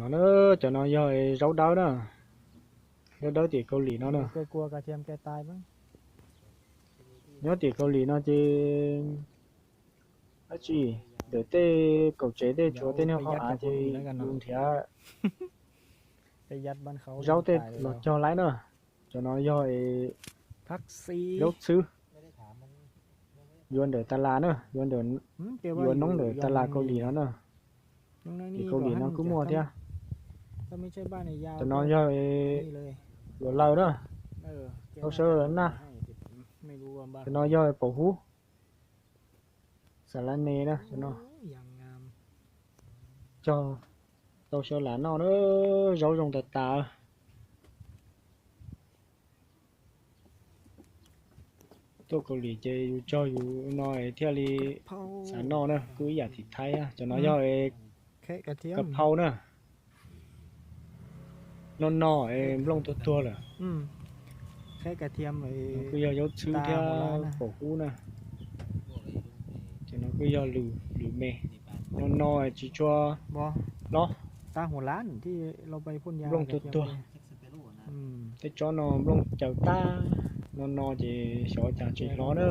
No na, cov no yog zaub dawb na, zaub dawb tim Kaus Lim no na. Nyob tim Kaus Lim no ces dab tsi, ntawm tej kaum tsev tej tsuas tej niag qhov av ces yus nrhiav zaub tej los cog laib na. Cov no yog zaub txhwb, yuav ntawm tas las na, yuav ntawm, yuav noob ntawm tas las Kaus Lim no na. Tim Kaus Lim no kuj muaj thiab. Cov no yog luas laws na, tau sawv naj. Cov no yog paum hub, xas lav ne na, cov no cog tau sawv lam noj na, zaub zoo tas tas. Tuaj Kaus Lim ces yus cog yus no thiaj li xav noj na, kuj ib yam tim Thaib. Cov no yog kav phau na, no no nplooj tuag tuag lawm. Kuj yog zaub txhwb thiab paum hub na. Cov no kuj yog lws me, no no tsis tshua hlob, nplooj tuag tuag. Tej tsob no nplooj caws tag, no no ces xyov cas tsis hlob na.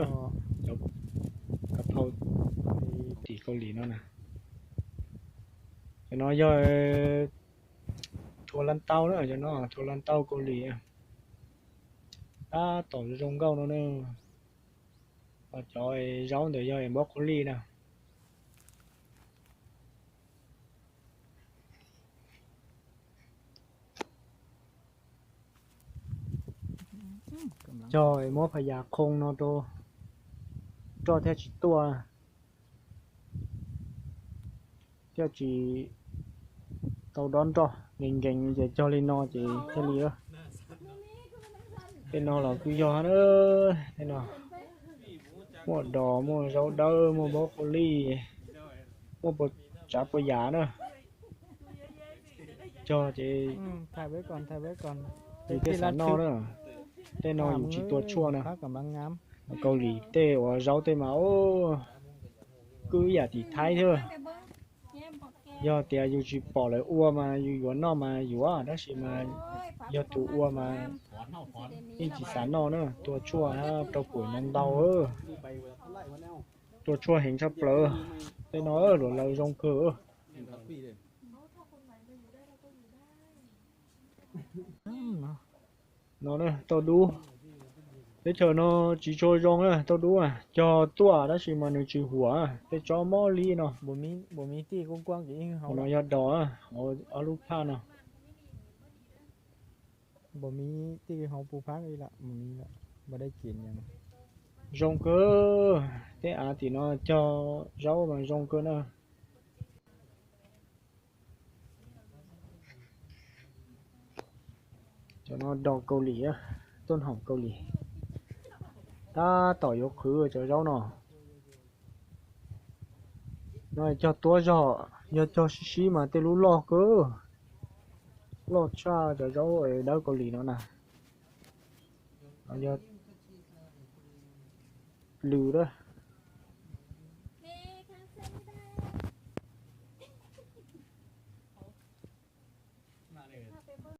Cov kav phau tim Kaus Lim no na. Cov no yog thuav las tau na, cov no thuav las tau Kaus Lim. Tab tom zoo nkauj no na. Cov zaub ntawd yog npov qhov lij na. Cog muab phas yas khoo no rau, roj thiaj tsis tuaj, thiaj tsis tau dob nroj. Nkees nkees ces cog li no ces thiaj li. Tej no los kuj yog na, tej no muaj dos, muaj zaub dawb, muaj npov qhov lij, muaj tsav puas yam na. Cog ces yus thiaj xav noj na. Tej no yus tsis tua tshuaj na. Kaus Lim tej uas zaub tej mas, o, kuj ib yam tim Thaib thiab. Yog tias yus tsis pom lawv ua mas yus yuav noj mas yuav, tab sis mas yog tus ua mas yeej tsis xav noj na, tua tshuaj rau pum no ntau. Tua tshuaj heev tshaj plaws. Tej no luas laws zoo kawg. No tauj dub, teb chaws no tsis tshua zoo na, tauj dub cog tuaj tab sis mas nws tsis huam, tej tsob mob li no. No yog dos, ob lub phaj no. Zoo kawg, tej av tim no cog zaub mas zoo kawg na. Cov no dos Kaus Lim, tuaj hnaum Kaus Lim. Tab tom yuav qhwv cov zaub no. No cog tuab zog, yog cog sib sib mas tej lub loj kawg, loj tshaj cov zaub dawb Kaus Lim no na. Yog lws a,